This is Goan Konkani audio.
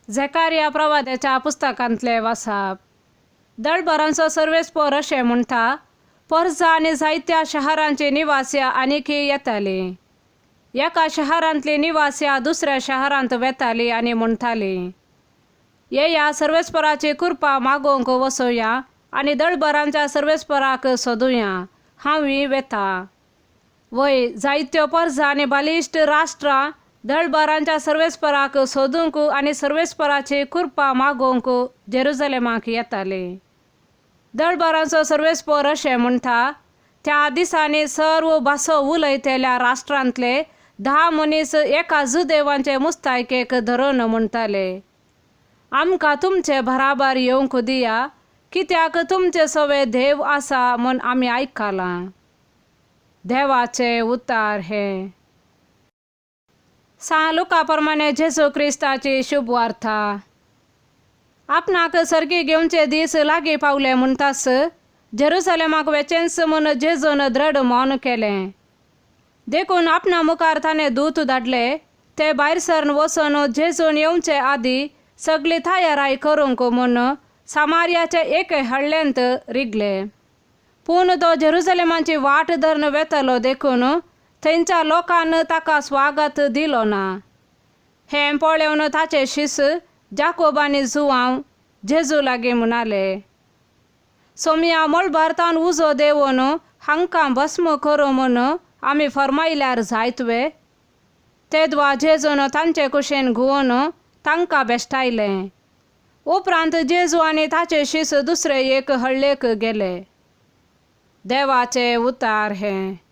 झेकारिया प्रवाद्याच्या पुस्तकांतले वासाप. दळभरांचो सर्वेस्पोर अशें म्हणटा, परजा आनी जायत्या शहरांची निवास्या आनीकय येताली. एका शहरांतली निवास्या दुसऱ्या शहरांत वेताली आनी म्हणटाली, येया सर्वेस्पराची कृपा मागोवंक वसोया आनी दळभरांच्या सर्वेस्पराक सोदुया, हांवूय वेता. वय जायत्यो परजा आनी बालिश्ट राष्ट्रां दळभरांच्या सर्वेस्पराक सोदूंक आनी सर्वेस्पराची कृपा मागोवंक जेरुजलेमाक येताली. दळभरांचो सर्वेस्पोर अशें म्हणटा, त्या दिसांनी सर्व भासो उलयतल्या राष्ट्रांतले 10 मनीस एका जुदेवांचे मुस्तायकेक धरून म्हणटाले, आमकां तुमचे बराबर येवंक दिया, कित्याक तुमचे सवे देव आसा म्हूण आमी आयकलां. देवाचे उतार हे. सां लुका प्रमाणे जेजू क्रिस्ताची शुभ वार्ता. आपणाक सर्गी घेवचे दीस लागीं पावले म्हणटास जेरुसलेमाक वेचेंच म्हूण जेजून दृढ मौन केलें. देखून आपणा मुखार ताणें दूत धाडले, ते भायर सरन वचून जेजून येवचे आदीं सगळी तयाराय करूंक म्हूण सामारियाचे एके हळ्ळेंत रिगले. पूण तो जेरुसलेमाची वाट धरून वेतलो देखून थंयच्या लोकान ताका स्वागत दिलो ना. हें पळोवन ताचे शिस जाकोब आनी जुवांव जेजू लागीं म्हणाले, सोमया मळबारतान उजो देंवोवन हांकां भस्म करूं म्हूण आमी फर्मायल्यार जायत वे? तेदवा जेजून तांचे कुशीन घुंवोन तांकां बेश्टायलें. उपरांत जेजू आनी ताचे शिस दुसरे एक हळ्ळेक गेले. देवाचे उतार हे.